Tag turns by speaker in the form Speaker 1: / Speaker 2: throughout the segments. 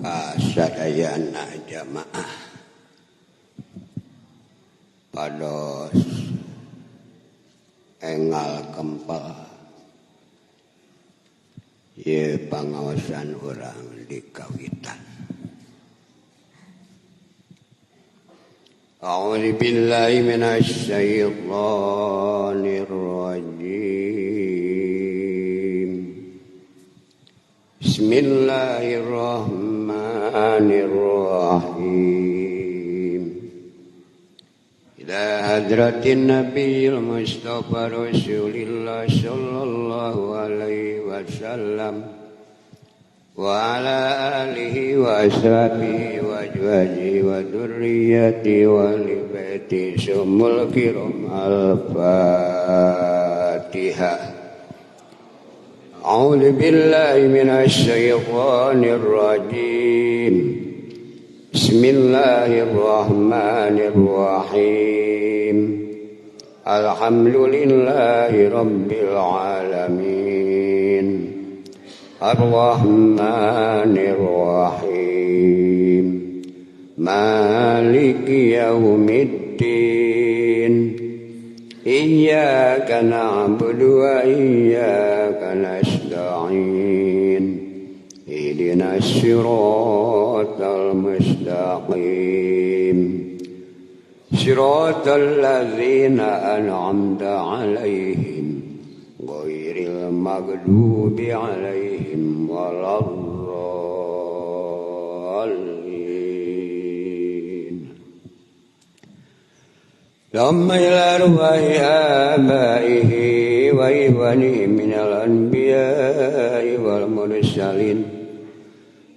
Speaker 1: Kasadayana jamaah pados engal kempel ye pangaosan urang di kawitan. A'udzu billahi minasyaitonir rajim. Bismillahirrahmanirrahim. Ila hadratin nabiyil mustafa rasulillah sallallahu alaihi wasallam wa ala alihi wa ashabihi wa azwajihi wa dzurriyyatihi wa ahli baiti sumul kiram. Al-Fatihah. A'udzu billahi minasyaitonir rajim. Bismillahirrahmanirrahim. Alhamdulillahi rabbil alamin. Ar-Rahmanir Rahim. Maliki yaumiddin. Iyyaka na'budu wa iyyaka nasta'in. Ihdinas siratal mustaqim. Siratal ladzina an'amta 'alaihim ghairil maghdubi 'alaihim waladdallin. Thumma ila arwahi abaihi wa ikhwanihi minal anbiya'i wal mursalin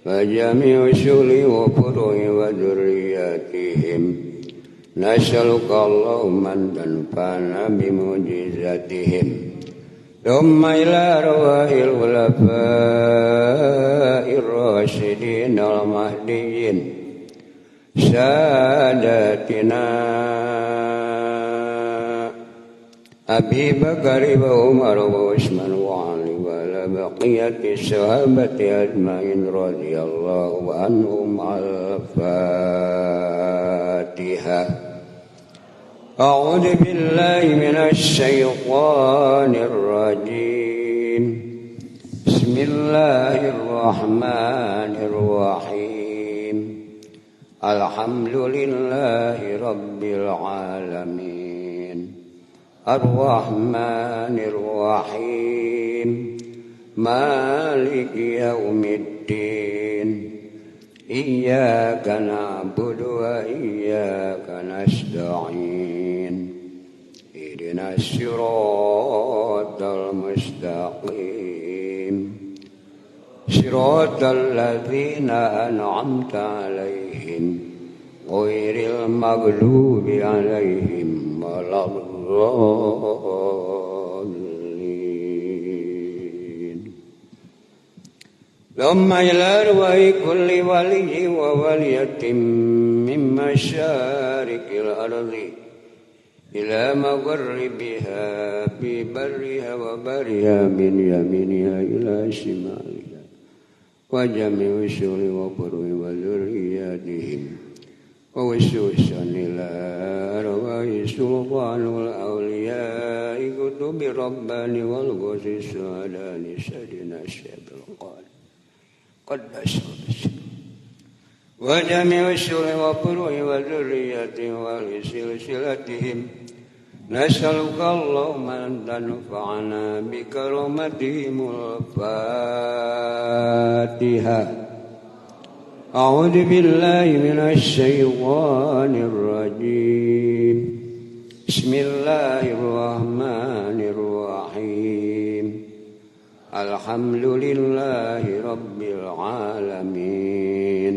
Speaker 1: wa jami'i usuli wa furu'i wa dzurriyyatihim. Nas'aluka Allahumma an tanfa'ana bi mu'jizatihim. Thumma ila arwahil khulafa'ir rasyidin al mahdiyyin sadatina Abi Bakar wa Umar wa Utsman wa Ali wa ala baqiyati sahabati ajmain radhiyallahu anhum. Al-Fatihah. A'udzu billahi minasy syaithanir rajim. Bismillahirrahmanirrahim. Alhamdulillahi rabbil alamin. Ar-Rahmanir Rahim. Maliki yaumiddin. Iyyaka na'budu wa iyyaka nasta'in. Ihdinas siratal mustaqim. Siratal ladzina an'amta 'alaihim ghairil maghdubi 'alaihim waladdallin. Thumma ila arwahi kulli waliyyin wa waliyatin min masyariqil ardi ila maghribiha bi barriha wa bariha min yaminiha ila shimaliha wa jami'i usuli wa furu'i wa dzurriyyatihim wa khususan ila arwahi sultanul awliya'i kutubi rabbani wal ghusi suadani sadina syabil qad qaddas wa jami'i usuli wa furu'i wa dzurriyyatihim wa silsilatihim. Nas'aluka Allahumma an tanfa'ana bi karamatihimul Fatihah. A'udzu billahi minasy syaithanir rajim. Bismillahirrahmanirrahim. Alhamdulillahi rabbil alamin.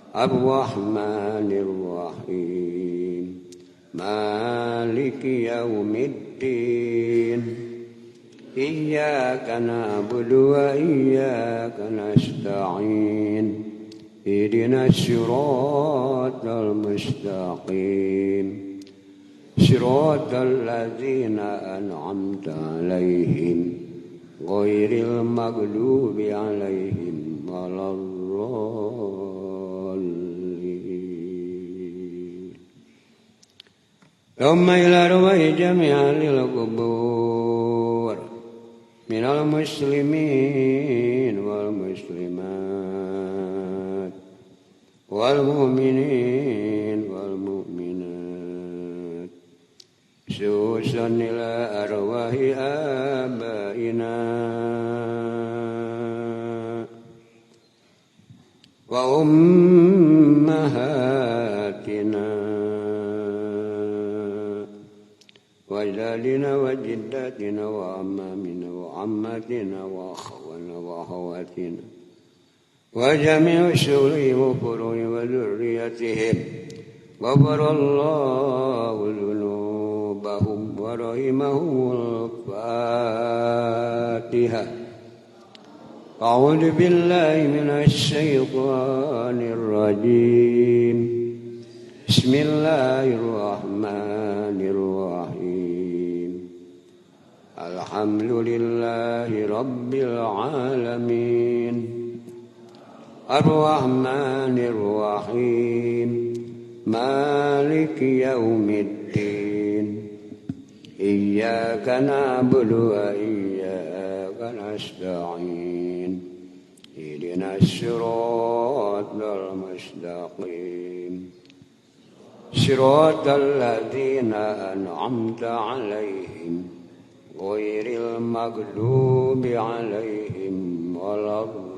Speaker 1: Ar-Rahmanir Rahim. Maliki yaumiddin. Iyyaka na'budu wa iyyaka nasta'in. Ihdinas siratal mustaqim. Siratal ladzina an'amta 'alaihim ghairil maghdubi 'alaihim waladdallin. ثم إلى أرواح جميع أهل القبور من المسلمين والمسلمات والمؤمنين والمؤمنات خصوصا إلى أرواح آبائنا وأمهاتنا وأجدادنا وجداتنا وأمامنا وعماتنا وأخواننا وأخواتنا وجميع شغلهم وفروعهم وذريتهم غفر الله ذنوبهم ورحمهم. الفاتحة. أعوذ بالله من الشيطان الرجيم. بسم الله الرحمن الرحيم. الحمد لله رب العالمين الرحمن الرحيم مالك يوم الدين إياك نعبد وإياك نستعين اهدنا الصراط المستقيم صراط الذين أنعمت عليهم غير المغضوب عليهم ولا الضالين.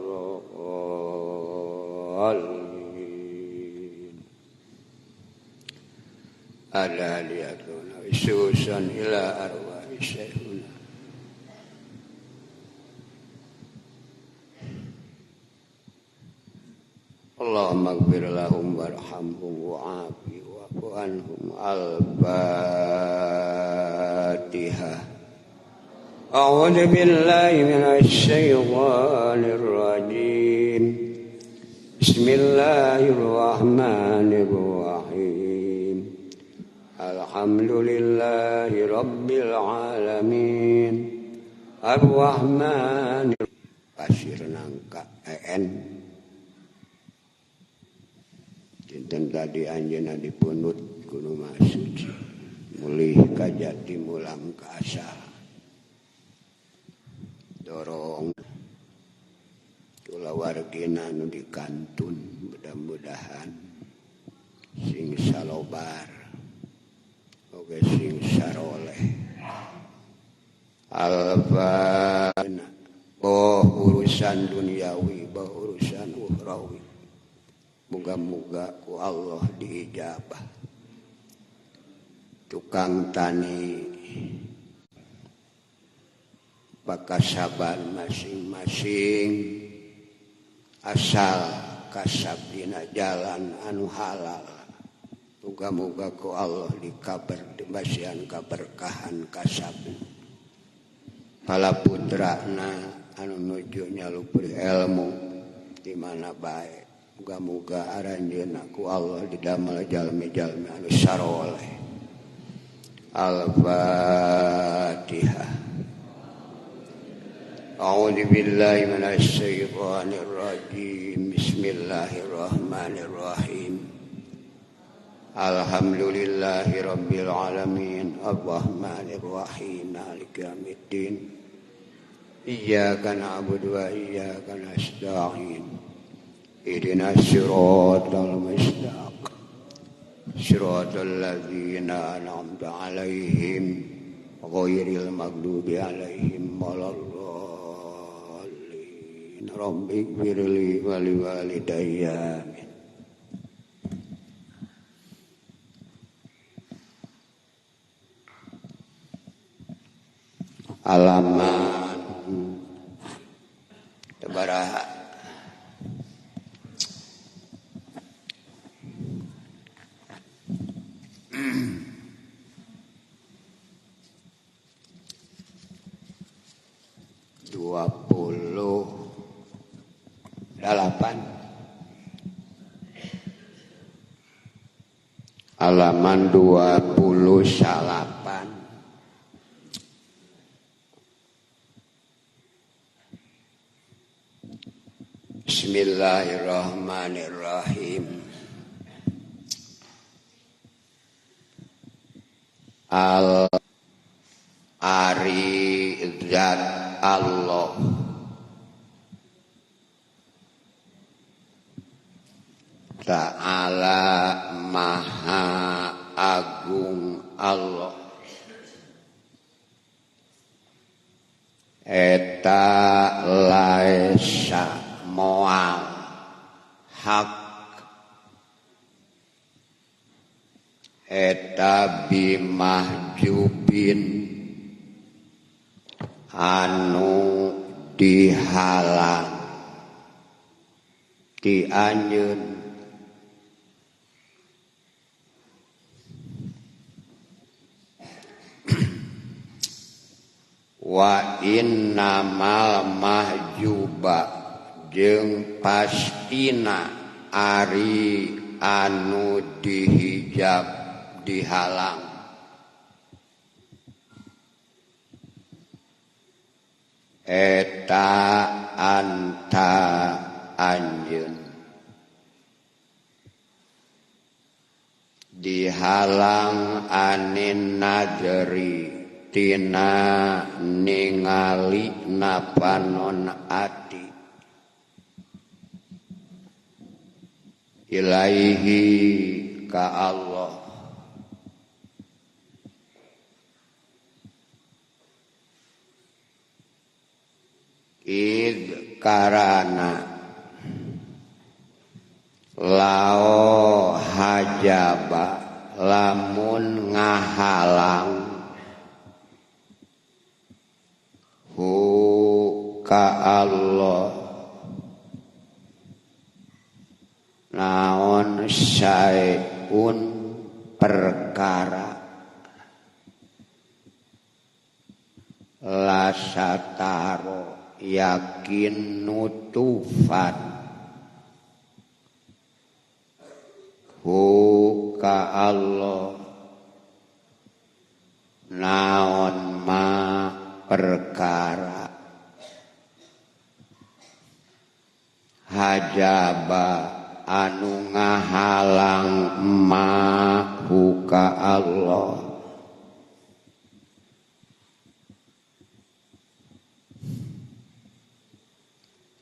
Speaker 1: ألا ليكون خصوصا إلى أرواح شيخنا اللهم اغفر لهم وارحمهم وعافهم واعف عنهم. الفاتحة. أعوذ بالله من الشيطان الرجيم. بسم الله الرحمن الرحيم. الحمد لله رب العالمين الرحمن. Pasir nangka EN dinten tadi anjeunna dipunut Gunung Suci mulih ka jati mulang ka asal dorong kulawargina nu dikantun mudah-mudahan sing salobar oge sing saroleh. Al-Fatihah. Boh urusan duniawi, boh urusan ukhrawi, muga-muga ku Allah diijabah. Tukang tani pakasaban masing-masing asal kasab dina jalan anu halal, muga-muga ku Allah dikaber dibasihan kaberkahan kasab. Pala putrana anu nuju nyalupur ilmu di mana bae, muga-muga aranjeunna ku Allah didamel jalmi-jalmi anu saroleh. Al-Fatihah. A'udzu billahi minasyaitonir rajim. Bismillahirrahmanirrahim. Alhamdulillahi rabbil alamin arrahmanir rahim maliki yaumiddin. Iyyaka na'budu wa iyyaka nasta'in. Ihdinas siratal mustaqim. Siratal ladzina an'amta 'alaihim ghairil maghdubi 'alaihim waladdallin. Rabbighfirli wa liwalidayya. Amin. Alaman tebaraha 28 halaman 28. Bismillahirrahmanirrahim. Al ari zat Allah Ta'ala Maha Agung Allah eta laesa moal hak eta bimahjubin anu dihalang ti anjeun wa innamal mahjuba jeung pastina ari anu dihijab dihalang eta anta anjeun dihalang anin nadri tina ningali napanon ati ilaihi ka Allah id karana lao hajaba lamun ngahalang hu ka Allah naon saeun perkara lasataro yakin nutufan hu ka Allah naon ma perkara hajaba anu ngahalang ma hu ka Allah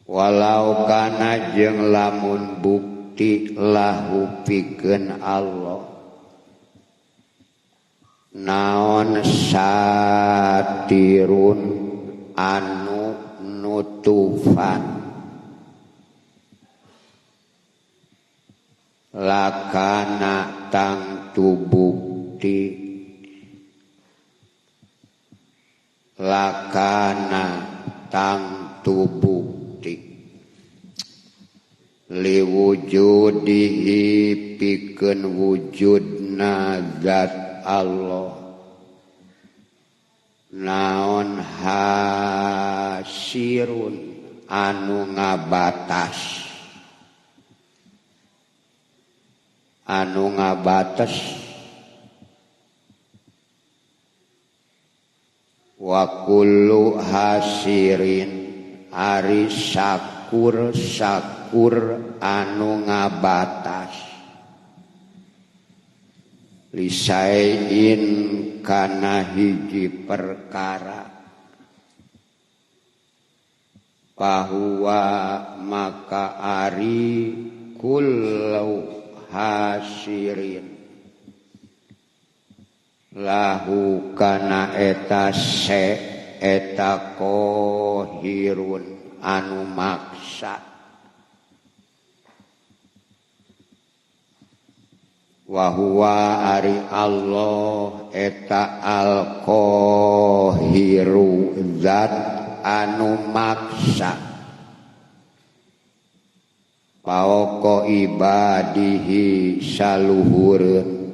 Speaker 1: walau kana jeung lamun bukti lahu pikeun Allah naon satirun anu nutufan lakana tangtu bukti lakana tangtu bukti liwujudihi pikeun wujudna zat Allah naon hasirun anu ngabatas anu ngabatas wa kullu hasirin ari sakur sakur anu ngabatas lisain kana hiji perkara bahwa maka ari kullu hasirin lahu kana eta se eta kohirun anu maksa wa huwa ari Allah eta al-qahiru zat anu maksa paoko ibadihi saluhureun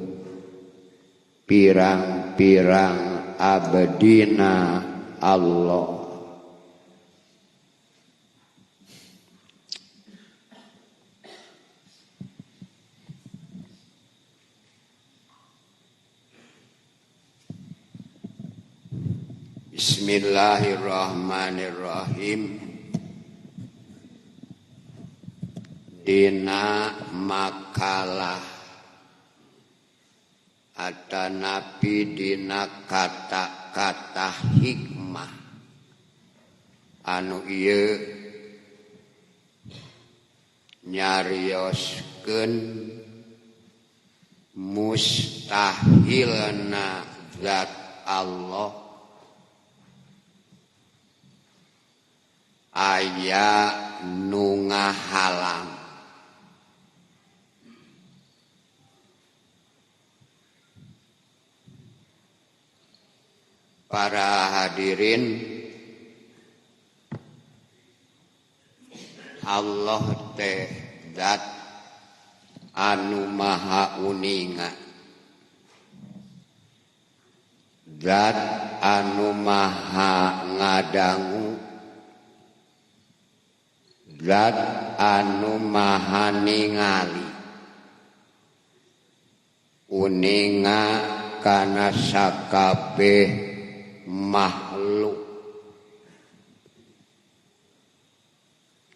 Speaker 1: pirang-pirang abdina Allah. Bismillahirrahmanirrahim. Dina makalah atanapi dina kata-kata hikmah anu ieu nyarioskeun mustahilna zat Allah aya nu ngahalang. Para hadirin, Allah teh zat anu maha uninga, zat anu maha ngadangu, zat anu maha ningali, uninga kana sakabeh makhluk.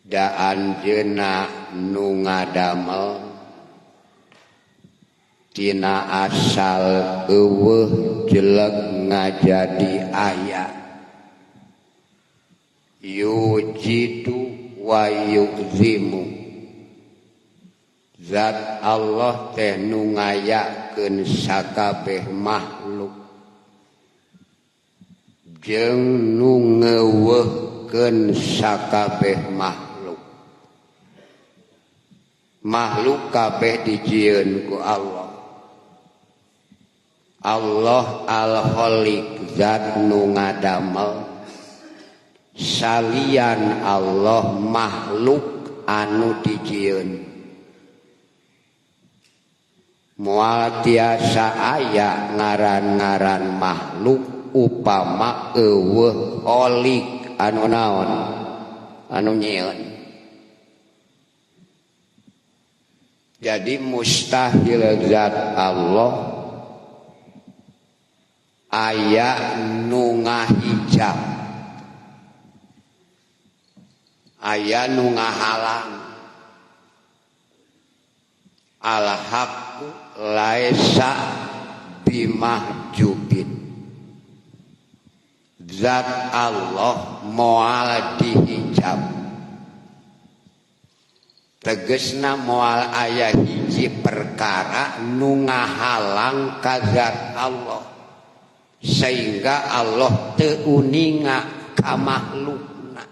Speaker 1: Da anjeunna nu ngadamel tina asal eueuh jelek ngajadi aya, yujidu wa yuzimu. Zat Allah teh nu ngayakeun sakabeh makhluk jeung nu ngeuweuhkeun sakabeh makhluk. Makhluk kabeh dijieun ku Allah. Allah al-Khaliq, zat nu ngadamel. Salian Allah makhluk anu dijieun. Moal tiasa aya ngaran-ngaran makhluk upama eueuh khaliq anu naon, anu nyieun. Jadi mustahil zat Allah aya nu ngahijab, aya nu ngahalang. Al-haqqu laisa bimahjubin. Zat Allah moal dihijab, tegesna moal aya hiji perkara nu ngahalang ka zat Allah sehingga Allah teu uninga ka makhlukna.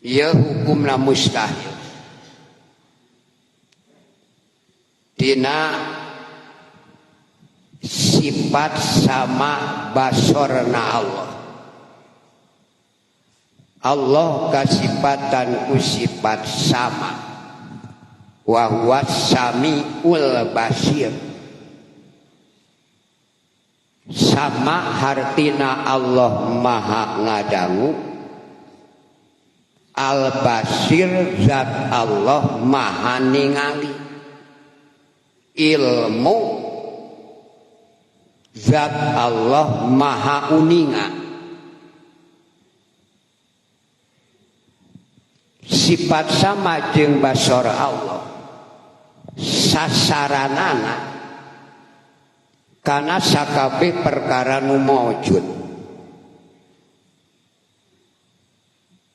Speaker 1: Ieu hukumna mustahil. Dina sifat sama basorna Allah. Allah kasifatan ku sifat sama. Wa huwa samiul basir. Sama hartina Allah maha ngadangu, al basir zat Allah maha ningali. Ilmu zat Allah maha uninga. Sifat sama jeung basor Allah sasaranana kana sakabeh perkara nu maujud.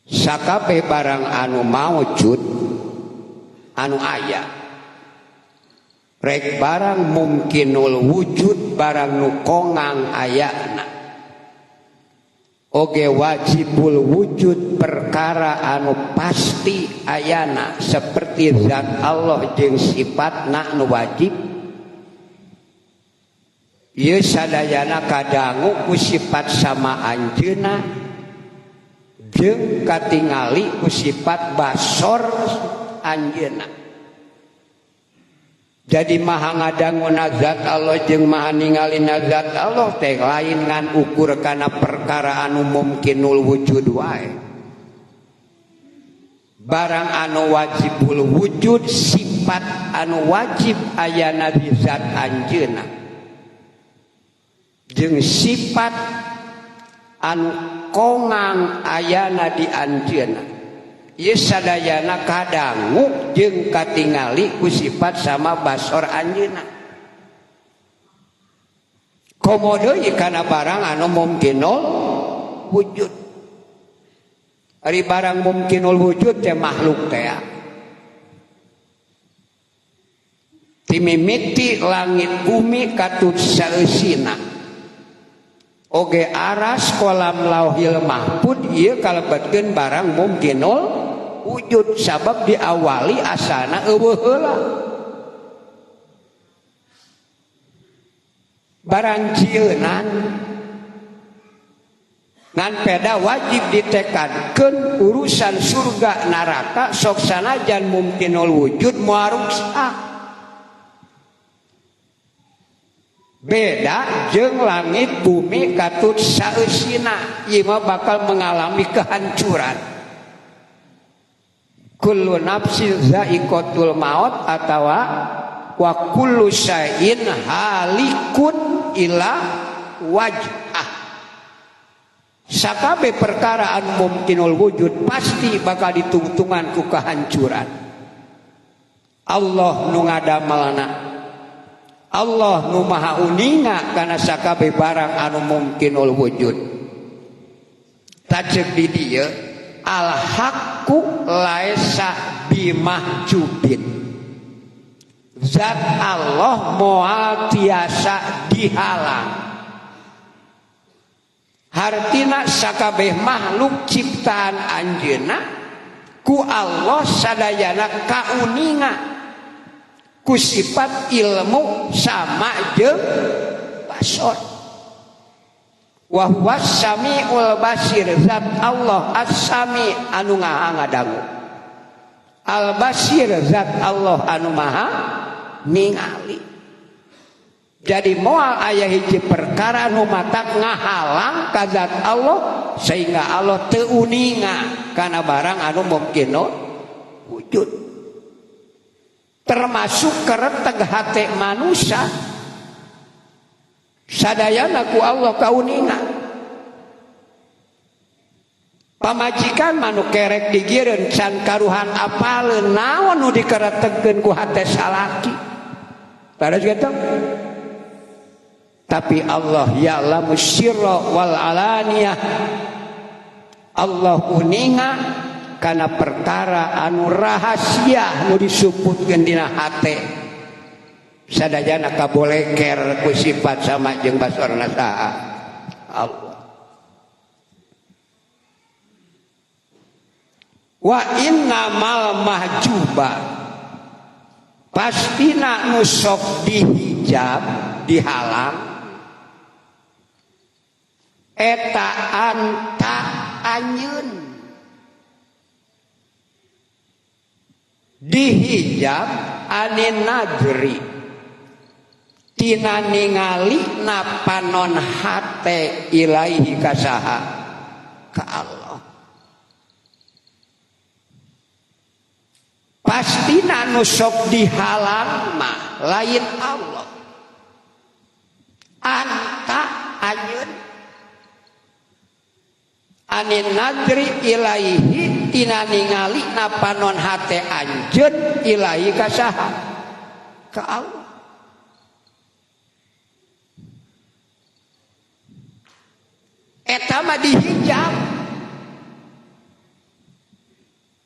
Speaker 1: Sakabeh barang anu maujud anu aya, rek barang mungkinul wujud, barang nu kongang ayana, oge wajibul wujud, perkara anu pasti ayana seperti zat Allah jeung sifatna nu wajib. Ieu sadayana kadangu ku sifat sama anjeunna jeung katingali ku sifat basor anjeunna. Jadi maha ngadangu zat Allah jeung maha ningali zat Allah teh lain ngan ukur kana perkara anu mungkinul wujud wae. Barang anu wajibul wujud, sifat anu wajib ayana di zat anjeunna jeung sifat anu kongang ayana di anjeunna. Ieu sadayana kadangu jeung katingali ku sifat sama basor anjeunna. Komo deui kana barang anu mungkinul wujud. Ari barang mungkinul wujud teh makhluk teh. Timimiti langit bumi katut saeusina. Oge aras kolam lauhil mahfud ieu kalebetkeun barang mungkinul wujud sabab diawali asana eueuh heula. Barang jieunan ngan peda wajib ditekadkeun urusan surga neraka sok sanajan mungkinul wujud moal ruksak. Beda jeung langit bumi katut saeusina ieu mah bakal mengalami kehancuran. Kullu nafsin za'iqatul maut atawa wa kullu syai'in halikun ila wajhah. Sakabe perkara anu mungkinul wujud pasti bakal ditungtungan ku kehancuran. Allah nu ngadamelna, Allah nu maha uninga kana sakabe barang anu mungkinul wujud. Taceuk di dieu al haqqu laisa bimahjubin. Zat Allah moal tiasa dihalang. Hartina sakabeh makhluk ciptaan anjeunna ku Allah sadayana kauninga ku sifat ilmu sama jeung basor. Wa huwas samiul basir. Zat Allah as-sami anu ngadangu, al basir zat Allah anu maha ningali. Jadi moal aya hiji perkara nu matak ngahalang ka zat Allah sehingga Allah teu uninga kana barang anu mungkin wujud. Termasuk kereteg hate manusia sadayana ku Allah kauninga. Pamajikan manu kerek digireun can karuhan apaleun naon nu dikeretegkeun ku hate salaki. Taras kitu. Tapi Allah ya'lamu sirra wal alaniyah. Allah uninga kana perkara anu rahasia nu disumputkeun dina hate. Sadayana kaboleker ku sifat sama jeung basorna saha Allah. Wa innamal mahjuba, pastina nu sok dihijab dihalang eta anta anjeun. Dihijab anin nadri tina ningali na panon hate ilaihi kasaha ka Allah. Pastina nu sok dihalang mah lain Allah, anta anjeun. Anin nadri ilaihi tina ningali na panon hate anjeun ilahi kasaha ka Allah. Eta mah dihijab.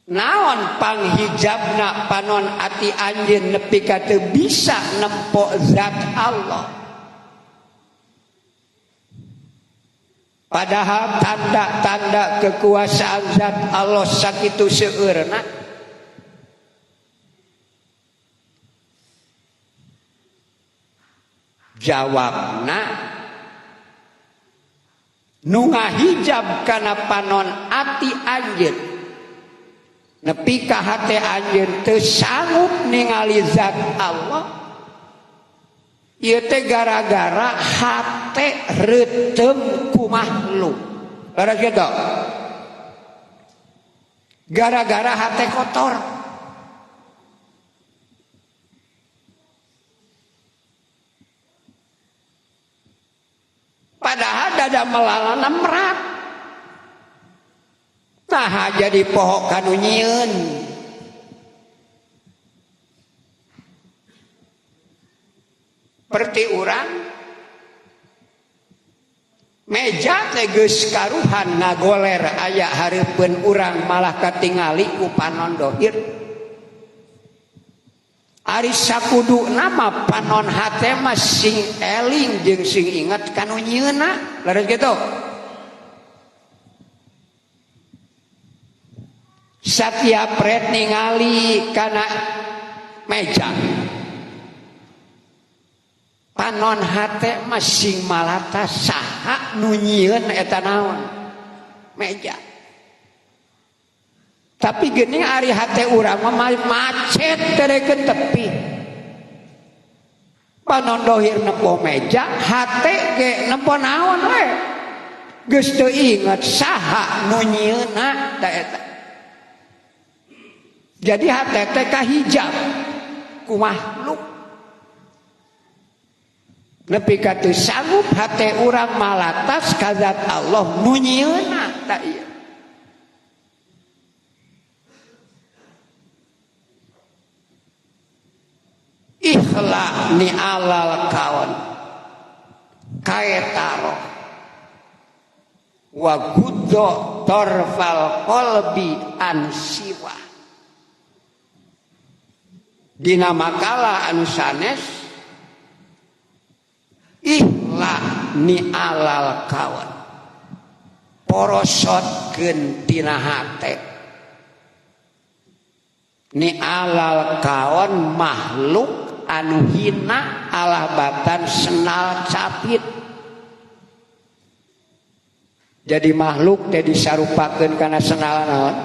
Speaker 1: Naon panghijabna panon ati anjeun nepi ka teu bisa nempo zat Allah. Padahal tanda-tanda kekuasaan zat Allah sakitu seueurna. Jawabna nu ngahijab kana panon ati anjeun nepi ka hate anjeun teu sanggup ningali zat Allah. Ieu teh gara-gara hate reuteum ku makhluk. Leres kitu? Gara-gara hate kotor. Padahal dada melalana merat. Nah, Naha jadi poho kanu nyieun. Seperti urang meja teh geus karuhan ngagoler aya hareupeun urang malah katingali ku panon dohir. Ari sakuduna mah panon hate mah sing eling jeung sing inget kanu nyieunna. Leres kitu. Satiap ret ningali kana meja panon hate mah sing malata saha nu nyieun eta naon meja. Tapi geuning ari hate urang mah macet terekeun tepi. Panon dohir nempo meja, hate ge nempo naon we. Geus teu inget saha nu nyieunna ta eta. Jadi hate teh kahijab ku makhluk. Nepi ka teu sanggup hate urang malatas ka zat Allah nu nyieunna ta ieu. Ikhla ni alal kaon kaetaro wa guddo torfal qalbi an siwa. Dina makalah anu sanes ikhla ni alal kaon porosotkeun tina hate ni alal kaon makhluk anu hina alah batan senal capit. Jadi makhluk teh disarupakeun kana senal naon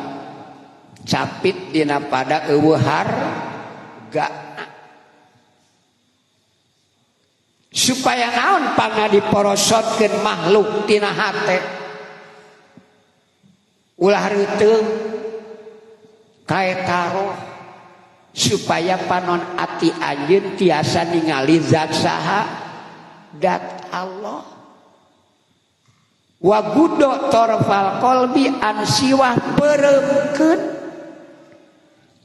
Speaker 1: capit dina pada eueuh harga. Supaya naon pangna diporosotkeun makhluk tina hate ulah reuteung kaetaroh supaya panon ati anjeun tiasa ningali zat saha dat Allah. Wa guddo torfal qalbi an siwah peureumkeun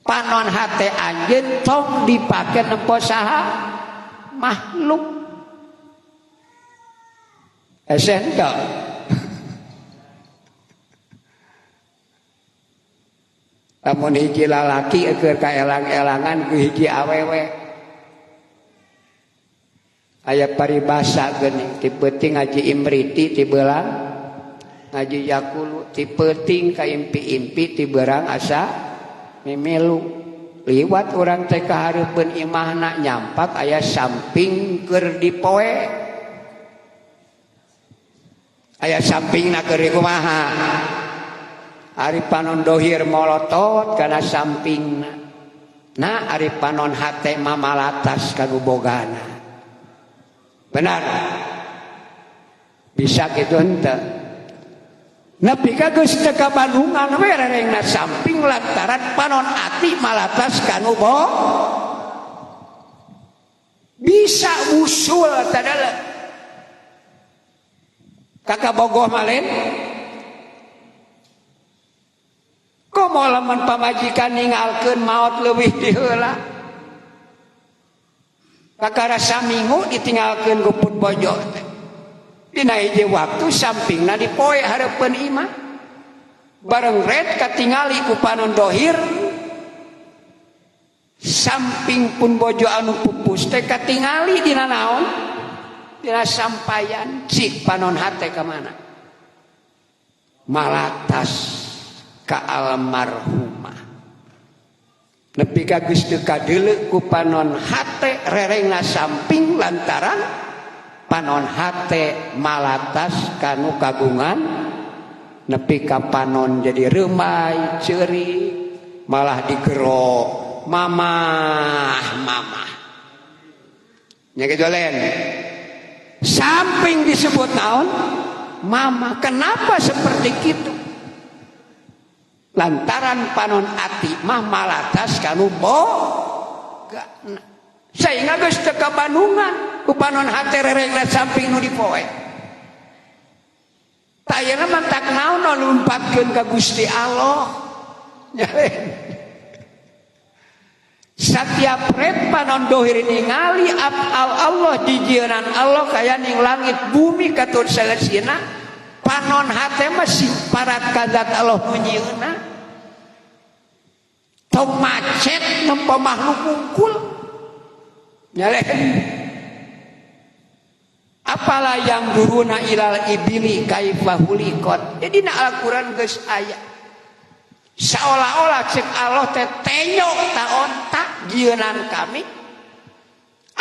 Speaker 1: panon hate anjeun tong dipake nempo saha makhluk. Eseh henteu. Lamun hiji lalaki keur kaelang-elangan ku hiji awewe. Aya paribasa geuning ti peuting ngaji imriti ti belang ngaji yakulu ti peuting ka impi-impi ti berang asa mimilu. Liwat urang teh ka hareupeun imahna nyampak aya samping keur dipoe. Aya sampingna keur kumaha? Ari panon dohir molotot kana sampingna. Nah ari panon hate mah malatas ka bogana. Benar. Bisa kitu henteu. Nepi ka geus teu ka Bandungan we rerengna samping lantaran panon ati malatas kanu bo. Bisa usul tadala. Kakak bogoh malen. Komo lamun pamajikan ninggalkeun maot leuwih ti heula. Kakara saminggu ditinggalkeun ku pun bojo teh. Dina hiji waktu sampingna dipoe hareupeun imah. Bareng red katingali ku panon dohir. Samping pun bojo anu pupus teh katingali dina naon? Dina sampayan cik panon hate ka mana? Malatas ka almarhumah. Nepi ka geus teu kadeuleu ku panon hate rerengna samping lantaran panon hate malatas kanu kagungan nepi ka panon jadi reumai ceurik malah digerok mamah mamah. Nya kitu lain. Samping disebut naon? Mama. Kenapa seperti itu? Lantaran panon ati mah malatas kanu boga. Sehingga geus teu ka Bandungan ku panon hate rerengna samping nu dipoe. Tayana mah tak naon lumpatkeun ka Gusti Allah. Nyalen. Setiap ret panon dohir ningali afal Allah jijienan Allah kaya ning langit bumi katur salesina panon hate mah sing parat ka zat Allah nu nyieunna. Tong macet nempo makhluk wungkul. Nyalen. Apala yang duruna ilal ibili kaifa huliqat. Jadi na Al-Qur'an geus aya. Seolah-olah cek Allah teh tenyok ta onta jieunan kami.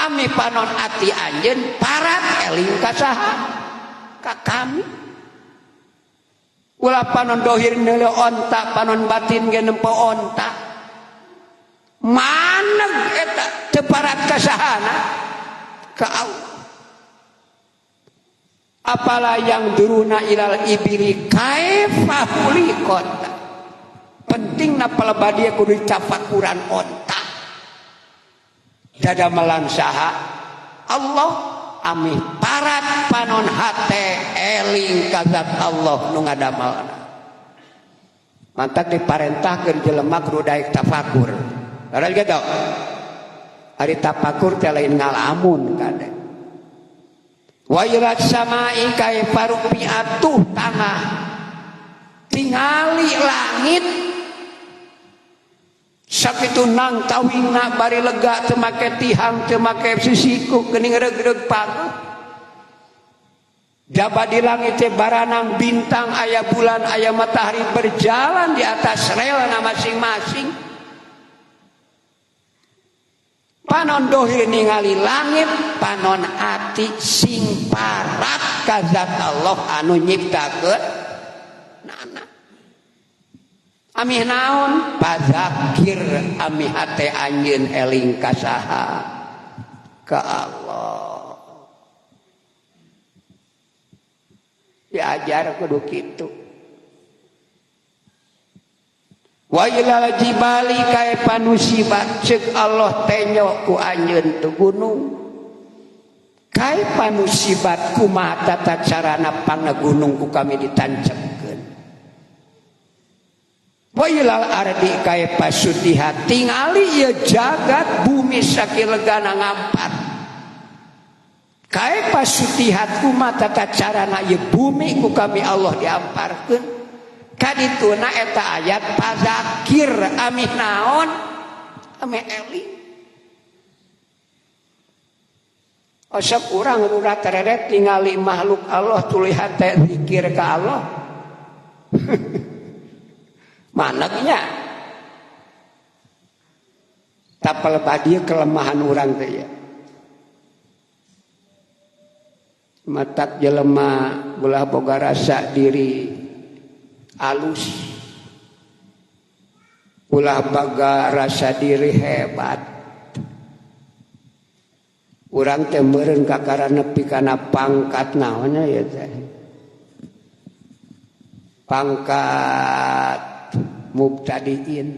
Speaker 1: Ami panon ati anjeun parat eling ka saha? Ka kami. Ulah panon dohir neuleuh onta, panon batin ge nempo onta. Maneg eta teu parat ka sahana? Ka Allah. Apala yang duruna ilal ibili kaifa huliqat. Penting na palebadia kudu tafakuran onta. Dadamelan saha? Allah amih parat panon hate eling ka zat Allah nu ngadamelna. Mantak diparentahkeun jelema kudu daek tafakur. Laras kitu. Ari tafakur teh lain ngalamun kade. Wa ila samai kaifa rufi'atuh tanah. Tingali langit sakitu nang tawingna bari lega teu make tihang teu make sisiku geuning reug-reug paguh. Jaba di langit teh baranang bintang aya bulan aya matahari berjalan di atas relna masing-masing. Panon dohir ningali langit, panon ati sing parat ka zat Allah anu nyiptakeun nana. Amih naon? Pazakir amih hate anjeun eling ka saha? Ka Allah. Diajar kudu kitu. Wa ilal jibali kaifa nusibat ceuk Allah tenyo ku anjeun tu gunung. Kaifa nusibat kumaha tata carana pangna gunung ku kami ditancepkeun. Wa ilal ardi kaifa sutihat tingali ieu jagat bumi sakilegana ngampar. Kaifa sutihat kumaha tata carana ieu bumi ku kami Allah diamparkeun. Kadituna eta ayat pazakir amih naon? Amih eling. Osok urang rura tereret tingali makhluk Allah tuluy hate zikir ka Allah. Manegnya tapel badi kelemahan urang teh ya. Matak jelema ulah boga rasa diri alus, ulah boga rasa diri hebat. Urang teh meureun kakara nepi kana pangkat naonnya ya teh, pangkat mubtadiin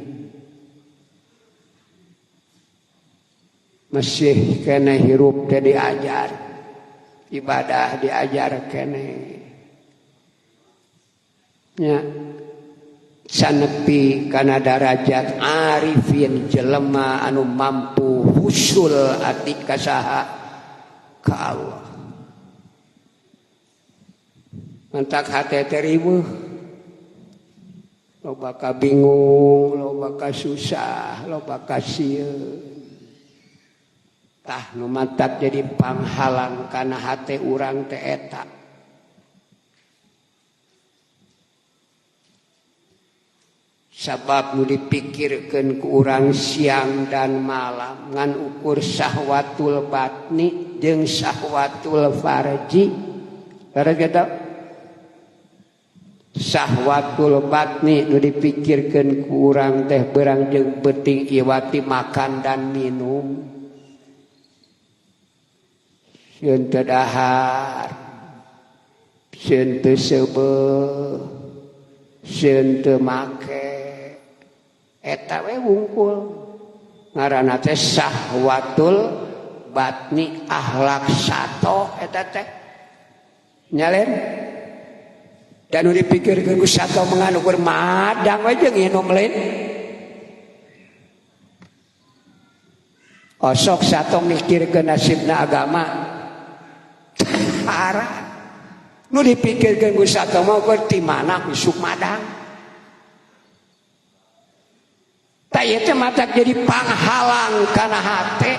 Speaker 1: masih kene hirup teh diajar ibadah diajar kene nya sanepi kana darajat arifin jelema anu mampu husul ati ka saha ka Allah. Mantak hate teh riweuh, loba ka bingung, loba ka susah, loba ka sieun. Tah nu mantak jadi panghalang kana hate urang teh eta. Sabab nu dipikirkeun ku urang siang dan malam ngan ukur syahwatul batni jeung syahwatul farji. Leres kitu? Syahwatul batni nu dipikirkeun ku urang teh beurang jeung beuting iwati makan dan minum. Sieun teu dahar, sieun teu seubeuh, sieun teu make. Eta we wungkul ngaranna teh syahwatul batni akhlak sato eta teh nyalen. Dan nu dipikirkeun ku sato menganu ukur madang we jeung nginum lain. Osok sato mikirkeun nasibna agama. Parah. Nu dipikirkeun ku sato mah ukur ti mana isuk madang. Tah ieu teh matak jadi panghalang kana hate.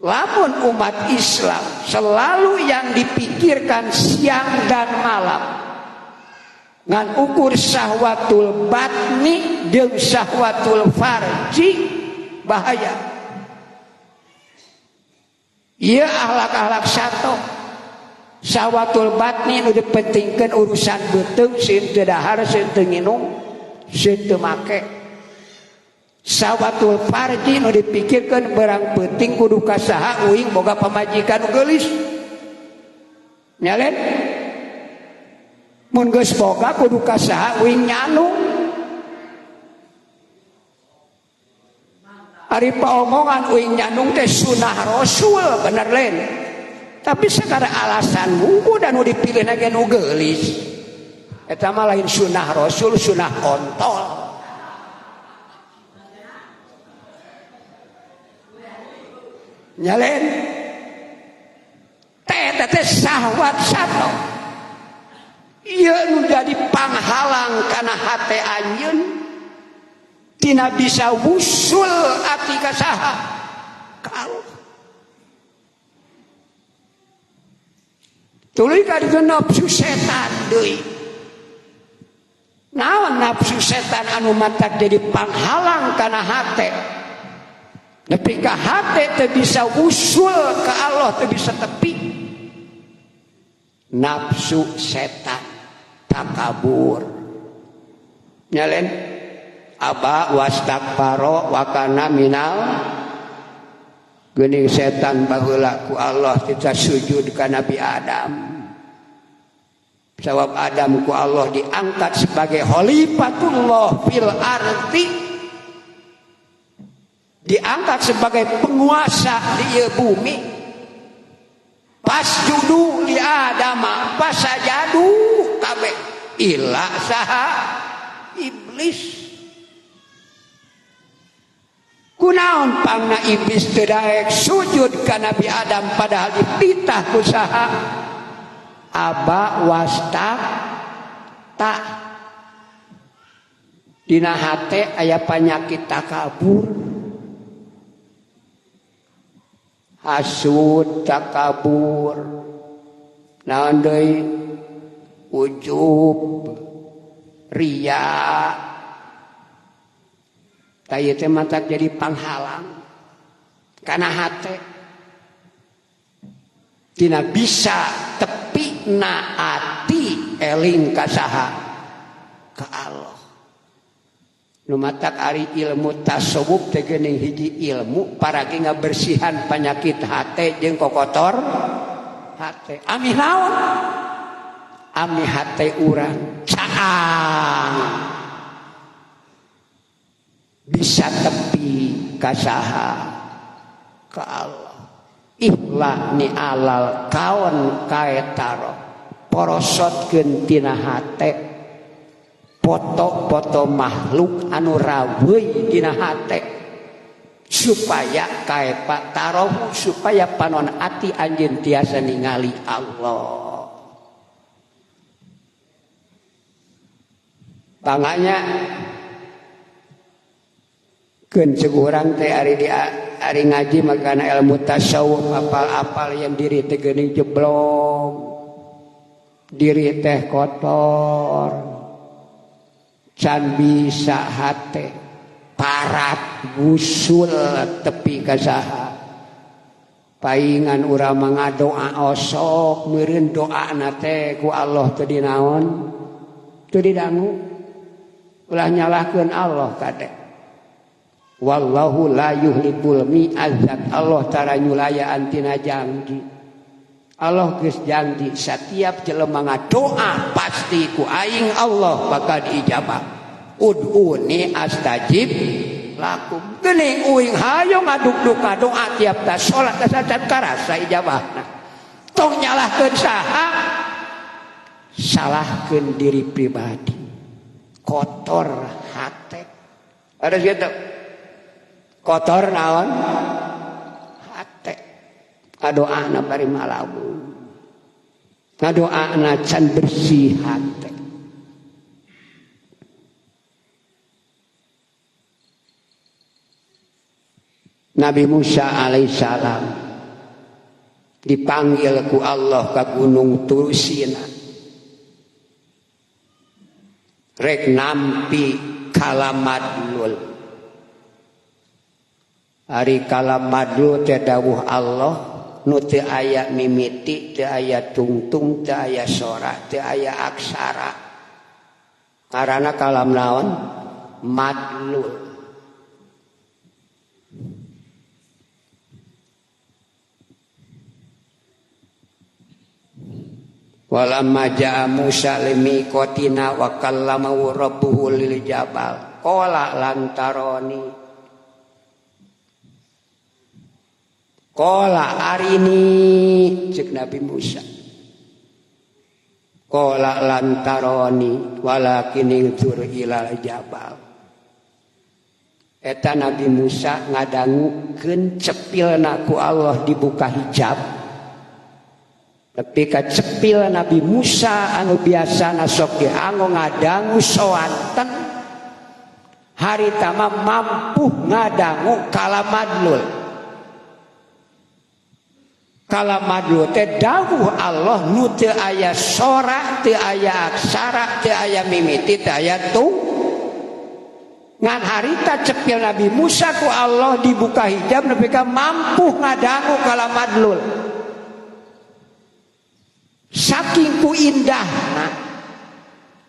Speaker 1: Lamun umat Islam selalu yang dipikirkan siang dan malam ngan ukur syahwatul batni jeung syahwatul farji, bahaya. Ieu akhlak-akhlak sato. Syahwatul batni nu dipentingkeun urusan beuteung, sieun teu dahar, sieun teu nginum, sieun teu make. Syahwatul farji nu dipikirkeun berang peuting kudu ka saha uing boga pamajikan geulis. Nyalen? Mun geus boga kudu ka saha uing nyanu. Ari paomongan uing nyandung teh sunah Rasul bener lain. Tapi sekarang alasan wungku dan nu dipilih ge nu geulis. Eta mah lain sunah Rasul, sunah kontol. Nyalen teh teh syahwat sato. Ieu nu jadi panghalang kana hate anjeun tina bisa wusul ati ka saha ka Allah. Tuluy ka ditu nafsu setan deui. Naon nafsu setan anu matak jadi panghalang kana hate? Nepi ka hate teu bisa wusul ka Allah, teu bisa tepi. Nafsu setan takabur. Nyalen aba wastakbaro wa kana minal geuning setan baheula ku Allah tita sujud ka Nabi Adam. Sabab Adam ku Allah diangkat sebagai khalifatullah fil ardi, diangkat sebagai penguasa di ieu bumi. Pasjudu li Adama pasajadu kabeh illa saha iblis. Kunaon pangna iblis teu daek sujud ka Nabi Adam padahal dititah ku saha? Aba wastak ta. Dina hate aya panyakit takabur, hasud takabur, naon deui, ujub, riya. Tah ieu teh matak jadi panghalang kana hate tina bisa tepi na ati eling ka saha? Ka Allah. Nu matak ari ilmu tasawuf teh geuning hiji ilmu paragi ngabersihan penyakit hate jeung kokotor hate. Ami naon? Ami hate urang caang bisa tepi ka saha? Ka Allah. Ihla ni alal kaon kaetaro porosotkeun tina hate foto-foto makhluk anu raweuy dina hate supaya kaepa tarohu, supaya panon ati anjeun tiasa ningali Allah. Panganya keun ceuk urang teh ari di ari ngaji makana ilmu tasawuf apal-apal yang diri teh geuning jeblok, diri teh kotor, can bisa hate parat wusul tepi ka saha. Paingan urang mah ngadoa osok meureun doana teh ku Allah teu dinaon, teu didangu. Ulah nyalahkeun Allah kade. Wallahu la yuhlibul mi'adzat. Allah tara nyulayaan tina janji. Allah geus janji setiap jelema ngadoa pasti ku aing Allah bakal diijabah. Ud'uni astajib lakum. Geuning uing hayo ngaduk-duk ngadoa tiap ta salat ta sacan karasa ijabahna. Tong nyalahkeun saha. Salahkeun diri pribadi. Kotor hate. Ada gitu. Kotor naon? Hate. Ngadoana bari malawu. Ngadoana can bersih hate. Nabi Musa alaihissalam dipanggil ku Allah ke Gunung Tursina. Rek nampi kalamadlul. Ari kalamadlul teh dawuh Allah nu teu aya mimiti, teu aya tungtung, teu aya sora, teu aya aksara. Karana kalam naon? Madlul. Walamma jaa Musa limiqatina wa kallamahu rabbuhu lil jabal qala lantaroni qala arini cek Nabi Musa qala lantaroni walakin inzur ilal jabal. Eta Nabi Musa ngadangukeun cepilna ku Allah dibuka hijab. Tapi kacepil Nabi Musa anu biasana sok dianggo ngadangu soanten harita mah mampu ngadangu kalamadlul. Kalamadlul teh dawuh Allah nu teu aya sora, teu aya aksara, teu aya mimiti, teu aya tu. Ngan harita cepil Nabi Musa ku Allah dibuka hijab nepi ka mampu ngadangu kalamadlul. Saking ku indahna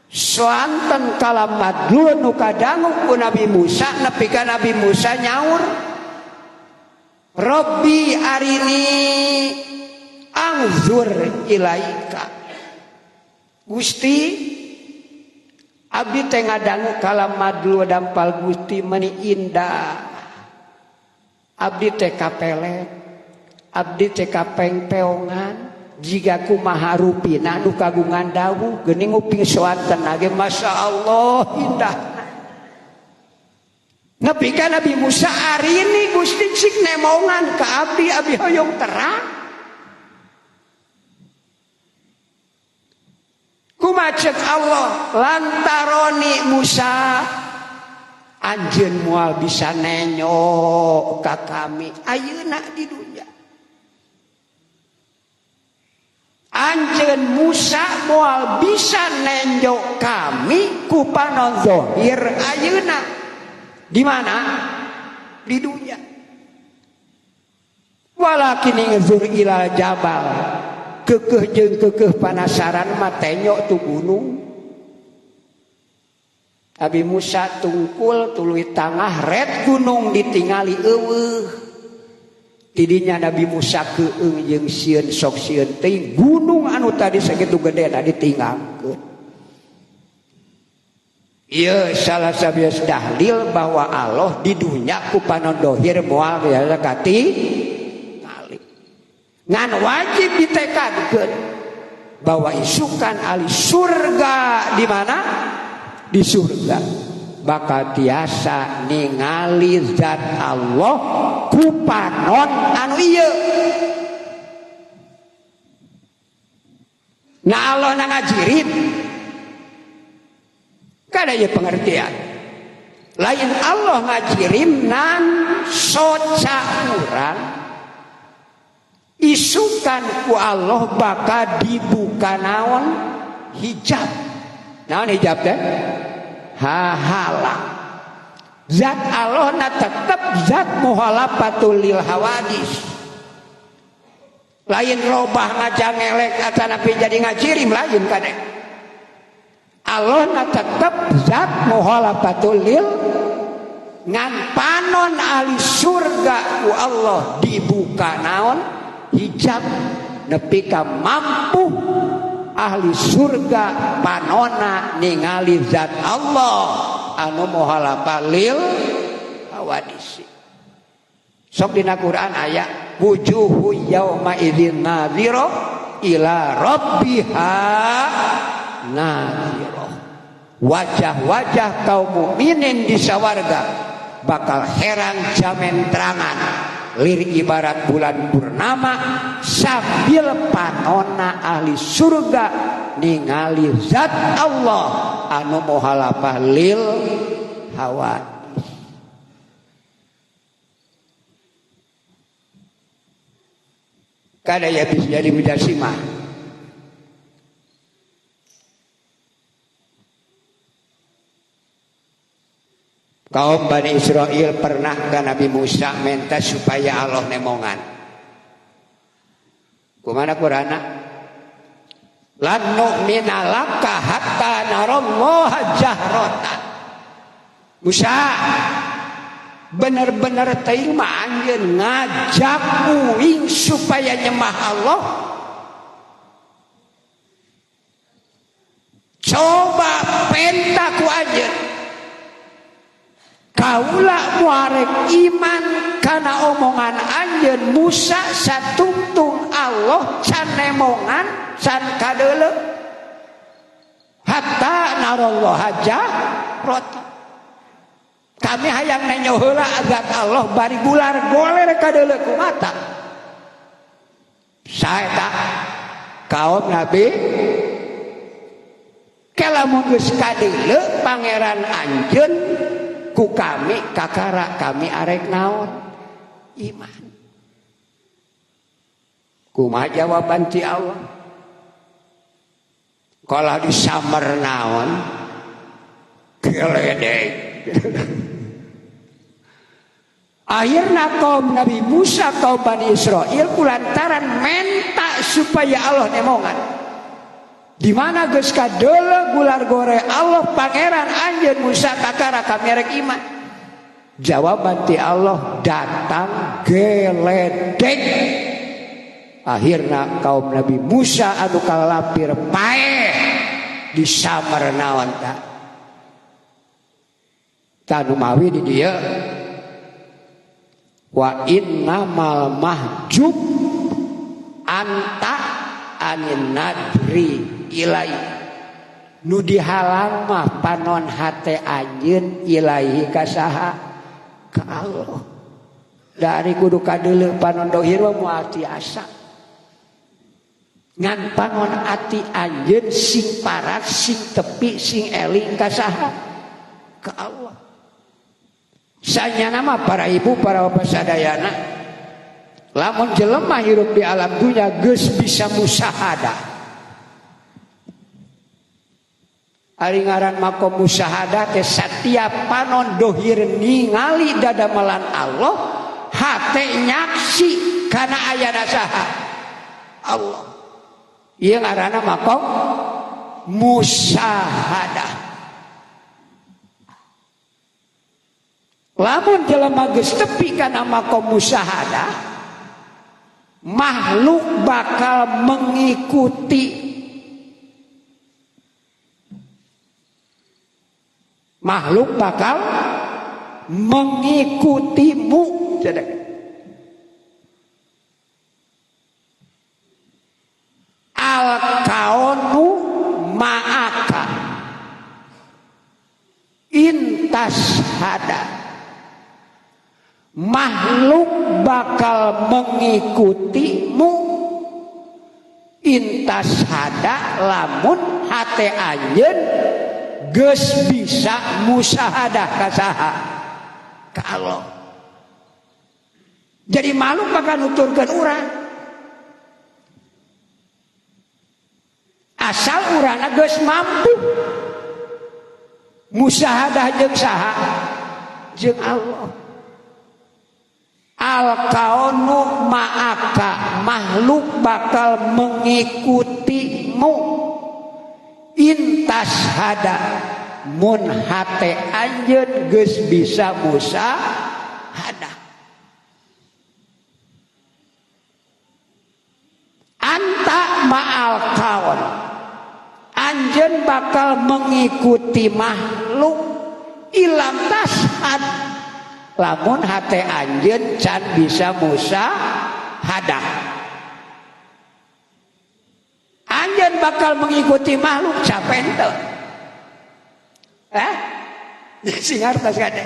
Speaker 1: soanten kalamadlul nu kadangu ku Nabi Musa nepi ka Nabi Musa nyaur Rabbi arini angzur ilaika. Gusti abdi teh ngadangu kalamadlul dampal Gusti meuni indah. Abdi teh kapelet, abdi teh kapengpeongan. Jika kumaha rupina nu kagungan dawuh geuning nguping soanten ge masyaallah indah. Nepi ka Nabi Musa arini Gusti cik nemongan ka abdi, abdi hoyong terang. Kumaha cek Allah lantaroni Musa anjeun moal bisa nenyo ka kami ayeuna di dunya. Anjeun Musa moal bisa nenjo kami ku panon zahir ayeuna. Di mana? Di dunya. Walakin inzur ilal jabal. Kekeh jeung kekeh panasaran mah tenyok tu gunung. Nabi Musa tungkul tuluy tangah red gunung ditingali eueuh. Tidinya Nabi Musa keung jeung sieun sok sieun teuing gunung anu tadi sakitu gedena ditinggalkeun. Ieu salah sabios dalil bahwa Allah di dunya ku panon dohir moal biasa kati kali. Ngan wajib ditekadkeun bahwa isukan ahli surga di mana? Di surga. Bakal tiasa ningali zat Allah ku panon anu ieu. Nah Allah na ngajirin kada ieu pengertian. Lain Allah ngajirin nan soca urang isukan ku Allah bakal dibuka naon hijab. Naon hijab teh? Hahalang. Zat Allah na tetep zat muhalafatul lil hawadis. Lain robah ngajangelek atanapi jadi ngajirim lain kade. Allah na tetep zat muhalafatul lil ngan panon ahli surga ku Allah dibuka naon hijab nepi ka mampu ahli surga panona ningali zat Allah anu muhalafa lil hawadisi. Sok dina Quran aya wujuhu yauma idzin nadhira ila rabbiha nadhirah. Wajah-wajah kaum mukminin di sawarga bakal herang jamentrangan lir ibarat bulan purnama sambil panona ahli surga ningali zat Allah anu muhalafah lil hawa. Kada ya bisa jadi mujasimah. Kaum Bani Israel pernah ke Nabi Musa minta supaya Allah nemongan. Kumana Qur'ana? Lan nu'mina laka hatta narallaha jahratan. Musa bener-bener teuing mah anjeun ngajak uing supaya nyembah Allah. Coba penta ku anjeun. Kaula muarek iman kana omongan anjeun Musa satungtung Allah can nemongan can kadeuleu hatta narallaha jahratan. Kami hayang nenyo heula azab Allah bari gular goler kadeuleu ku mata. Saeta kaum Nabi kalamun geus kadeuleu pangeran anjeun ku kami kakara kami arek naon iman. Kumaha jawaban ti Allah? Kalau disamer naon geledek. Akhirna kaum Nabi Musa kaum Bani Israel kulantaran menta supaya Allah nemongan. Di mana geus kadeuleu gular gore Allah pangeran anjeun Musa kakara kami rek iman. Jawaban ti Allah datang geledek. Akhirna kaum Nabi Musa anu kalapir paeh disamar naon ta. Tanu mawi di dieu wa innamal mahjub anta anin nadri ilai nu dihalang mah panon hate anjeun ilaihi ka saha ka Allah. Dari kudu kadeuleu panon dohir mah moal tiasa ngan panon ati anjeun sing parat sing tepi sing eling ka saha ka Allah. Sanyana mah para ibu para bapak sadayana lamun jelema hirup di alam dunya geus bisa musyahadah. Ari ngaran makom musyahadah teh satiap panon dohir ningali dadamelan Allah, hate nyaksi kana ayana saha Allah. Ieu ngaranna makom musyahadah. Lamun jelema geus tepi kana makom musyahadah, makhluk bakal mengikuti. Makhluk bakal mengikutimu. Al kaunu ma'aka intashada. Makhluk bakal mengikutimu intashada lamun hate anjeun geus bisa musyahadah ka saha ka Allah. Jadi makhluk bakal nuturkeun urang asal urangna geus mampu musyahadah jeung saha jeung Allah. Al kaunu ma'aka, makhluk bakal mengikutimu intashada mun hate anjeun geus bisa musyahadah. Anta ma'al kaun, anjeun bakal mengikuti makhluk ilam tashad lamun hate anjeun can bisa musyahadah. Anjeun bakal mengikuti makhluk capek henteu? Hah? Sing hartos kade.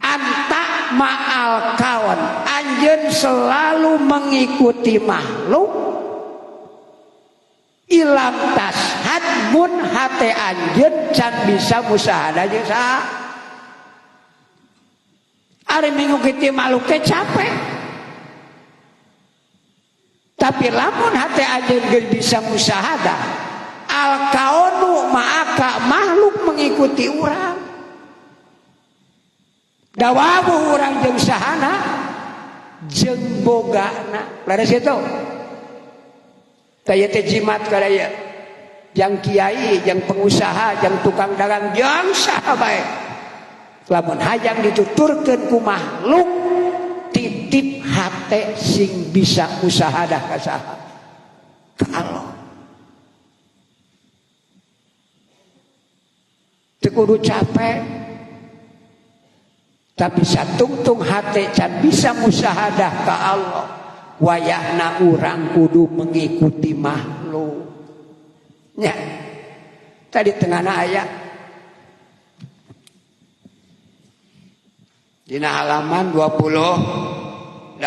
Speaker 1: Anta ma'al kawan, anjeun selalu mengikuti makhluk. Ilam tashad mun hate anjeun can bisa musyahadah jeung saha. Ari mengikuti makhluk teh capek. Tapi lamun hate anjeun geus bisa musyahadah, al kaunu ma'aka, makhluk mengikuti urang. Dawabu urang jeung sahana jeung bogana. Leres itu. Taya teh jimat kadaya. Jang kiai, jang pengusaha, jang tukang dagang, jang saha bae. Lamun hayang dituturkeun ku makhluk, titip hate sing bisa musyahadah ka saha? Ka Allah. Teu kudu capek. Tapi satungtung hate can bisa musyahadah ka Allah. Wayahna urang kudu mengikuti makhluk. Nya. Tadi tengahna aya dina halaman 28.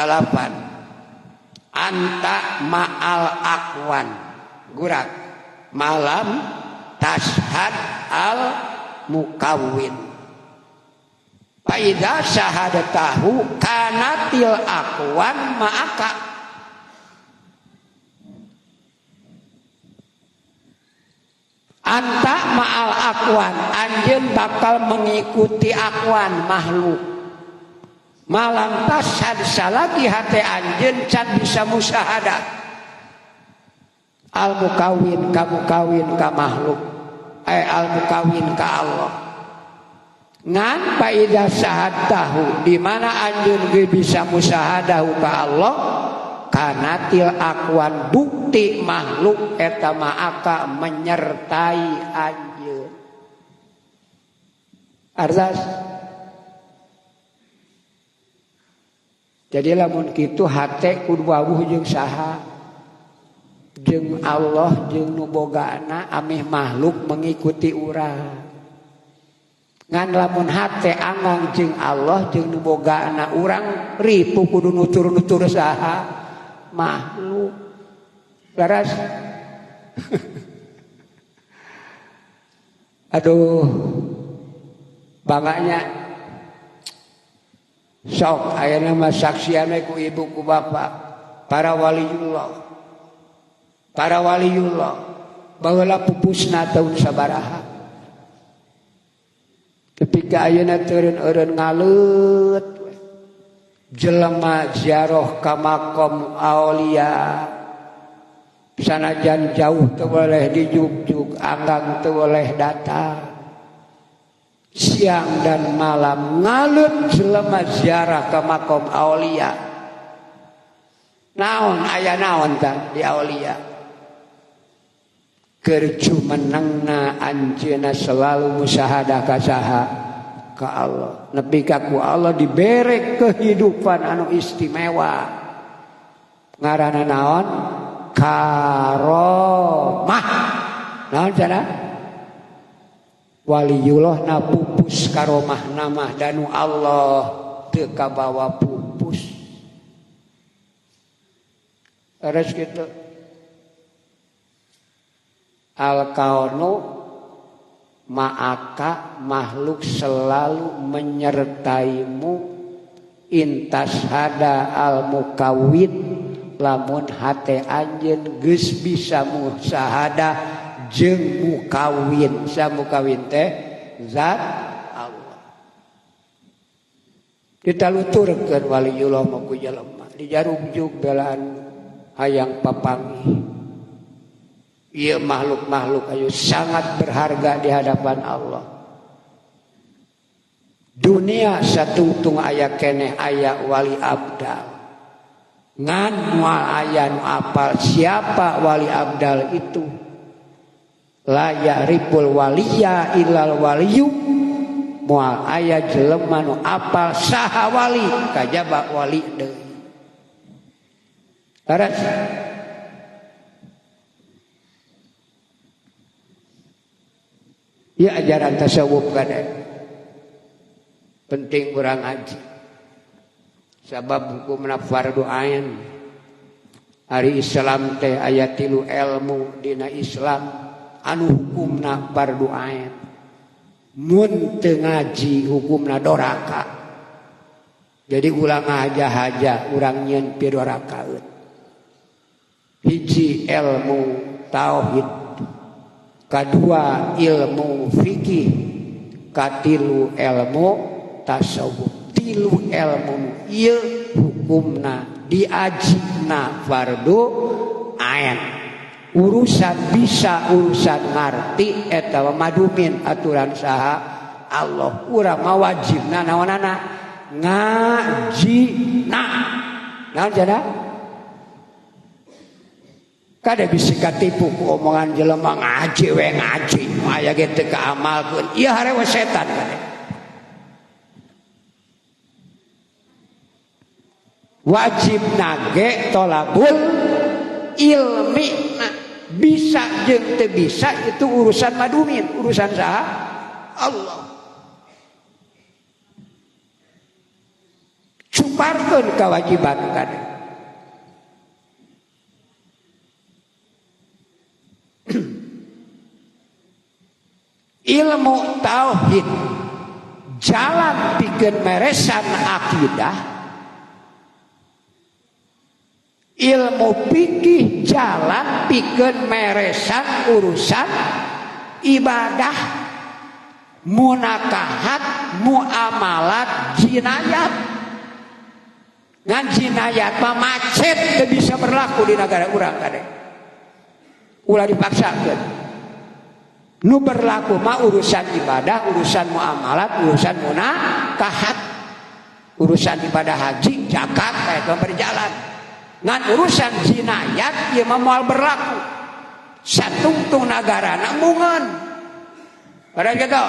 Speaker 1: Anta ma'al akwan. Gurak. Malam tashhad al mukawwin. Faida syahadatahu kanatil akwan ma'aka. Anta ma'al akwan, anjeun bakal mengikuti akwan makhluk. Malam tashhad salagi hate anjeun can bisa musyahadah. Al mukawin ka mukawin ka makhluk. Al mukawin ka Allah. Ngan faida syahadahu, di mana anjeun ge bisa musyahadahu ka Allah, kanatil akwan bukti makhluk eta ma'aka menyertai anjeun. Arzas. Jadi lamun kitu hate kudu wawuh jeung saha? Jeung Allah jeung nu bogana ameh makhluk mengikuti urang. Ngan lamun hate anggang jeung Allah jeung nu bogana urang ripu kudu nutur-nutur saha? Makhluk. Laras. Aduh. Banganya sok ayeuna mah saksian ku ibu ku bapak para waliullah. Para waliullah baheula pupusna taun sabaraha. Ketika ayeuna teureun-eureun ngaleut jelema ziarah ka makom aulia sanajan jauh teu boleh dijugjug, anggang teu boleh datang. Siang dan malam ngalut jelema ziarah ka makom aulia. Naon aya naon tah di aulia? Keur jumenengna anjeunna selalu musyahadah ka saha? Ka Allah. Nepi ka ku Allah dibere kehidupan anu istimewa. Ngaranna naon? Karomah. Naon cenah? Waliyullah na pupus karomah nama danu Allah teu kabawa pupus. Terus gitu. Al kaunu ma'aka, makhluk selalu menyertaimu. Intashada al mukawwin, lamun hate anjeun geus bisa musyahadah jeung mukawin. Sa mukawin teh zat Allah. Kita luturkeun waliyullah mah ku jelema dijarugjug belaan hayang papanggih. Ieu makhluk-makhluk ayo sangat berharga di hadapan Allah. Dunia satungtung aya keneh aya wali abdal. Ngan moal aya nu apal siapa wali abdal itu. La ya'riful waliya illal waliyu. Moal aya jelema nu apal saha wali kajaba wali deui. Laras. Ieu ajaran tasawuf kade. Penting urang ngaji. Sabab hukumna fardu ain. Ari Islam teh aya 3 ilmu dina Islam anu hukumna fardu ain. Mun teu ngaji hukumna doraka. Jadi ulang aja-aja urang nyieun pidorakaeun. Hiji ilmu tauhid, kadua ilmu fikih, katilu ilmu tasawuf. Tilu ilmu ieu hukumna diajina fardu ain. Urusan bisa urusan ngarti eta madumin aturan saha Allah. Urang mah wajibna naonana ngajina. Naon cenah? Kada bisa katipu ku omongan jelema ngaji we ngaji aya ge teu kaamalkeun. Ieu harewa setan kade. Wajib nage tolabul ilmi. Nah, bisa jeung teu bisa itu urusan madumin, urusan saha? Allah. Cuparkeun kewajiban kade. Ilmu tauhid jalan pikeun meresan akidah, ilmu fikih jalan pikeun meresan urusan ibadah, munakahat, muamalat, jinayat. Ngan jinayat mah macet teu bisa berlaku di negara urang kade. Ulah dipaksakeun. Nu berlaku mah urusan ibadah, urusan muamalat, urusan munakahat, urusan ibadah haji, zakat eta berjalan. Ngan urusan jinayat ieu mah moal berlaku. Satungtung nagarana mungan. Padahal gitu.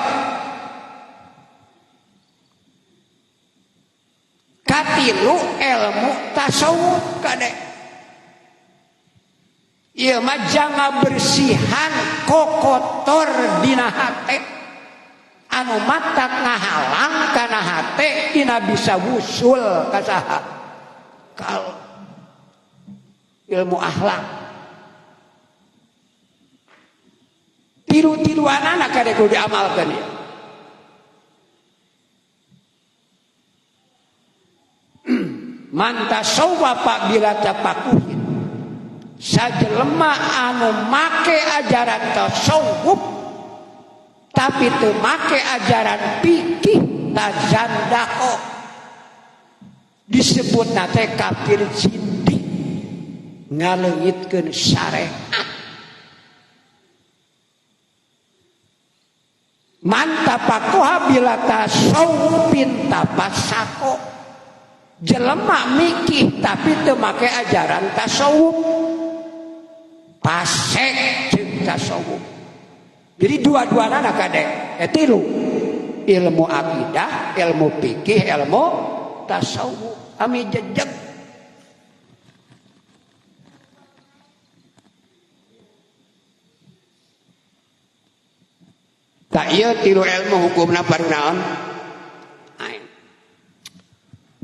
Speaker 1: Katilu ilmu tasawuf kade. Ieu mah jang bersihan kokotor dina hate anu matak ngahalang kana hate dina bisa wusul ka saha. Kalau ilmu akhlak tilu-tiluanana kade kudu diamalkeun ieu. Man tasawwafa bila tafakuhin, sajelema anu make ajaran tasawuf tapi teu make ajaran fikih tazandaqo, disebutna teh kafir zindik, ngaleungitkeun syariat. Man tafakoha bila tasawufin tafasako, jelema mikih tapi teu make ajaran tasawuf, pasek jeung tasawuf. Jadi dua-duana kade tilu, ilmu akidah, ilmu fikih, ilmu tasawuf. Ami jejeg. Tak ieu tilu ilmu hukumna baru naon? Ain.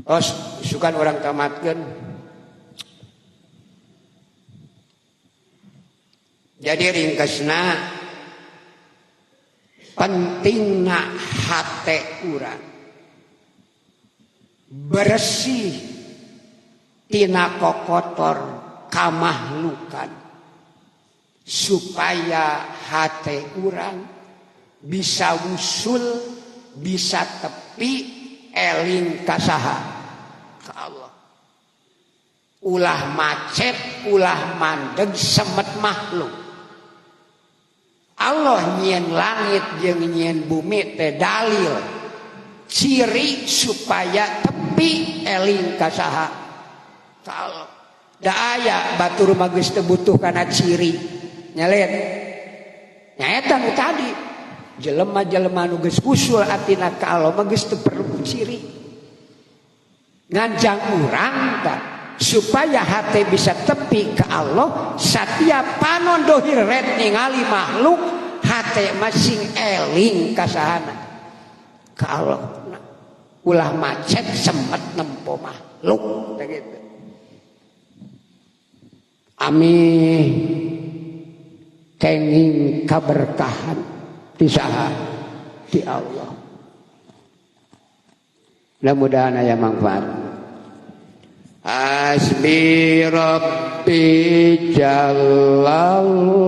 Speaker 1: Os sukan urang tamatkeun. Jadi ringkesna pentingna hate urang bersih tina kokotor kamahlukan supaya hate urang bisa wusul, bisa tepi eling kasaha ka Allah. Ulah macet, ulah mandeg semet makhluk. Allah nyieun langit jeung nyieun bumi teh dalil ciri supaya tepi eling kasaha ka Allah. Da aya batur mah geus teu butuh kana ciri. Nyelit. Nyaeta nu tadi jelema-jelema nu geus usul atina ka Allah mah geus teu perlu ciri. Nganjang urang tah supaya hate bisa tepi ke Allah, setiap panon dohir red ningali makhluk hate Hate mah sing eling ka sahana ka Allah. Ulah macet semet nempo makhluk gitu. Amin kenging kaberkahan di saha di Allah. Mudah-mudahan aya manfaat. Hasbi Rabbi Jallallah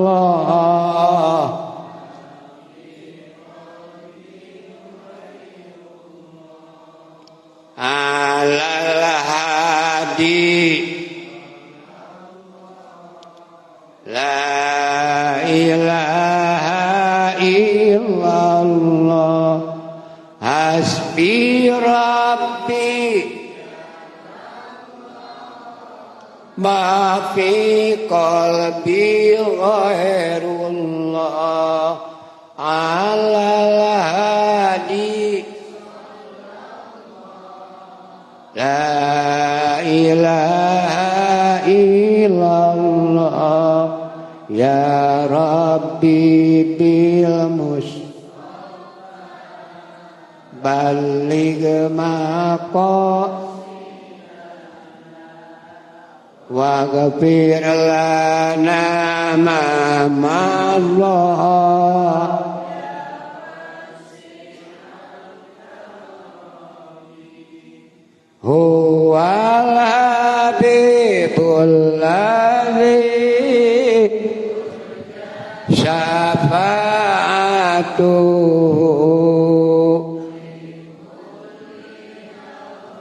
Speaker 1: alal hadi la ilaha illallah hasbi Rabbi ma fi qalbi ghairullah alal hadi la ilaha illallah ya Rabbi bil mus balligh maqa waghfir lana ma madha huwal habibul ladzi syafa'atuhu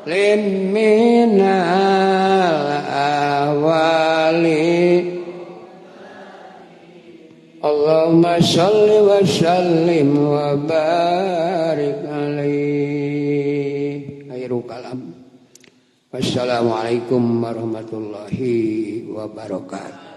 Speaker 1: liminal awali. Allahumma shalli wa sallim wa barik alaihi. Akhirul kalam. Wassalamualaikum warahmatullahi wabarakatuh.